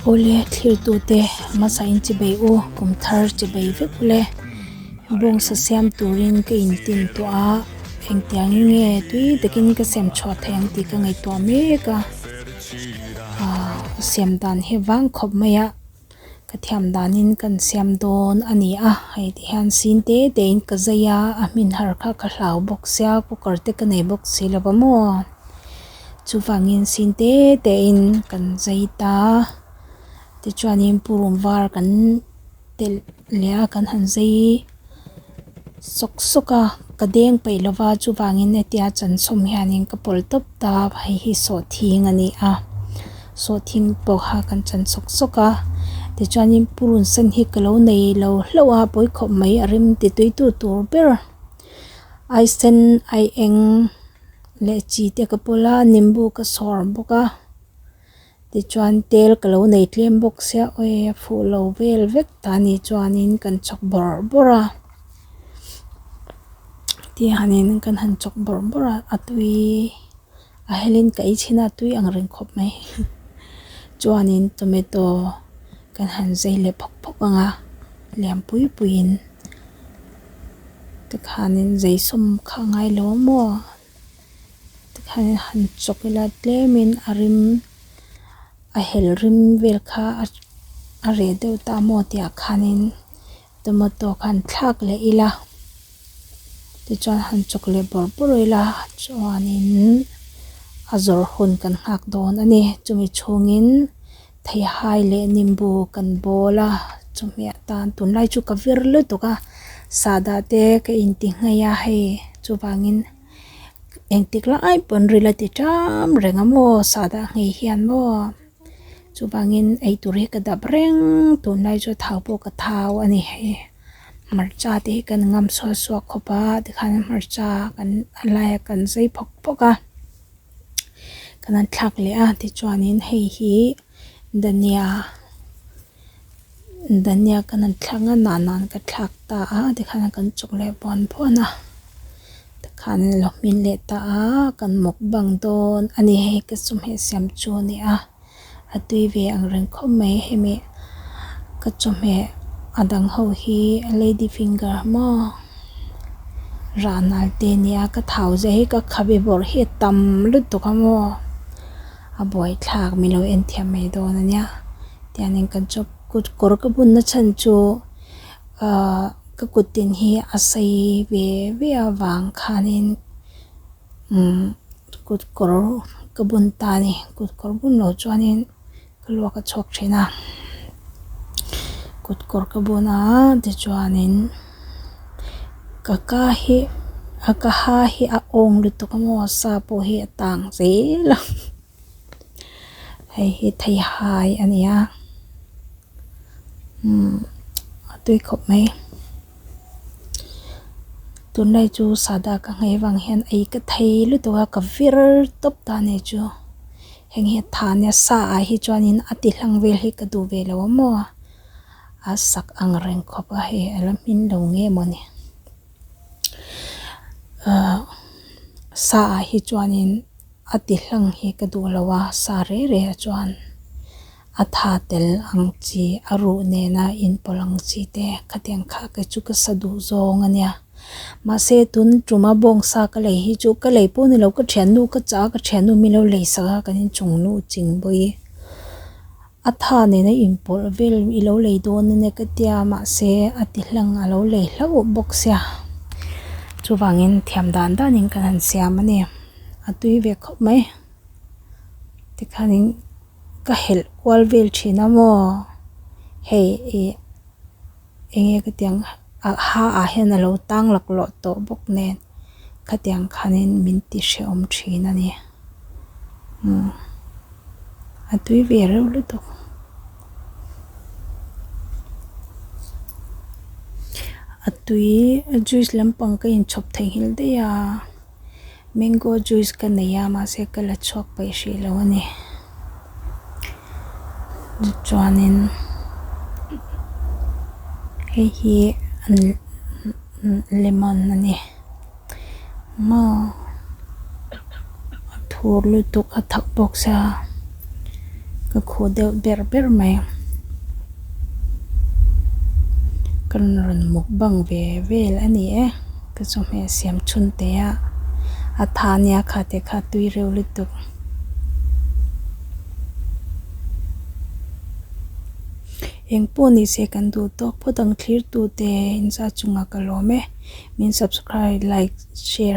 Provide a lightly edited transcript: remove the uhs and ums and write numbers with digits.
Awle thlirtute hmasa in chibei u kum thar chibei vek ule bawngsa siam turin ka intin tawh a engtiang nge tui takin ka siam chhuah thei ang tih ka ngaihtuah mek a ah siam dan hi vang khawp mai a. Ka thiam danin kan siam dawn a ni a, hei ti hian sin te te in ka zai a, a hmin har kha ka hlau bawk sia cooker te ka nei bawk si lo va maw chuvangin sin te te in kan zai ta tichuanin purun var kan telh leh a kan han zai sawk sawk a ka deng peih lo va chuvangin hetia chansawm hianin ka pawlh tawp ta hei hi sawhthing a ni a sawhthing pawh kha kan chan sawk sawk a tichuanin purun sen hi ka lo nei lo hlauh a pawi khawp mai a rem ti tui tu tur ber ai sen ai eng leh chi te ka pawlh a nimbu ka sawr bawk a. Tichuan tel ka lo nei tlem bawk sia awi a fuh lo vel vek ta ni chuanin kan chawk bawrh bawrh a tihianin kan han chawk bawrh bawrh a a tui a helin ka ei chhin a a tui ang reng khawp mai chuanin tomato kan han zai leh phawk phawk ang a lian pui puiin tikhanin zai sawm kha a ngai lo a maw. Tikhan han chawk ila tlemin a rim a hel rim vel kha a reh deuh ta maw tih ah khanin tomato kha han thlak leh ila tichuan han chawk leh bawrh bawrh ila chuanin a zawrh hun kan nghak dawn a ni chumi chhungin theihai leh nimbu kan bawl a chumi atan tunlai chu ka vir lutuk a sahdah te ka inti nghei a hei chuvangin. Engtik lai pawn ril a ti ṭam reng a maw sahdah nghei hian maw chuvangin eitur hi ka dap reng tunlai chu thau pawh ka thau a ni hei hmarcha te hi kan ngam sual suak khawp a tikhan hmarcha kan a laiah kan zai phawk phawk a kan han thlak leh a tichuanin hei hi dhania dhania kan han thlak a nan ka thlak ta a tikhan kan chawk leh buan buan a. Tikhan lo hmin leh ta a kan mukbang dawn a ni hei ka chawhmeh siam chu a ni a a tui ve ang reng khawp mai hemi ka chawhmeh a dang ho hi lady finger maw rah nal te a nia ka thau zia hi ka khabe bawrh hi a tam lutuk a maw a buaithlak min lo en thiam mai dawn a nia tiangin kan chawp kut kawr ka bunna chhan chu. Ahh ka kut tin hi a sei ve ve avang khanin umm kut kawr ka bun ta a ni kut kawr bun loh chuanin ka luak a chhuak thin a kut kawr ka bun a tichuanin ka ka hi a ka ha hi a awng lutuk a maw sa pawh hi a tang zel a hei hi theihai a ni a. Umm a tui khawp mai tunlai chu sada ka nghei vang hian ei ka thei lutuk a ka vir tawp ta a ni chu heng hi a tha ania sa ah hi chuanin a ti hlang vel hi ka duh ve lo a maw a sak ang reng khawp a hei a la hmin lo nge mawni ahh sa ah hi chuanin a ti hlang hi ka duh lo a sa reh reh ah chuan. A tha tel ang chi a ruh nena inpawlh ang chi te khatiang kha kei chu ka sa duh zawng a nia mahse tun tuma bawngsa ka lei hi chu ka lei pawh ni lo ka thiannu ka chah a ka thiannu min lo lei sak a kan inchung nu ching bawi a tha nena inpawlh vel i lo lei dawn a nia ka tia mahse a ti hlang a lo lei hlauh bawk sia chuvangin thiam dan danin kan han siam a ni a tui ve khawp mai tikhanin. Ka helh kual vel thin a maw hei ih eng nge ka tih ang a ha ah hian a lo tang laklawh tawh bawk nen khatiang khanin min ti hrehawm thin a ni umm a tui ve reuh lutuk a tui juice lampang ka inchhawp theihnghilh daih a. Mango juice ka nei a mahse ka la chhuak peih hrih lo a ni chuanin hei hi lemon a ni maw a thur lutuk a thak bawk sia. Ka khuh deuh berh berh mai. Ka rawn mukbang ve vel a ni e. Ka chawhmeh siam chhun teh a, a tha nia kha te kha tui reuh lutuk. Eng pawh ni se kan duh tawk phawt ang thlir tute inzah chungah ka lawm e. Min subscribe, like, share.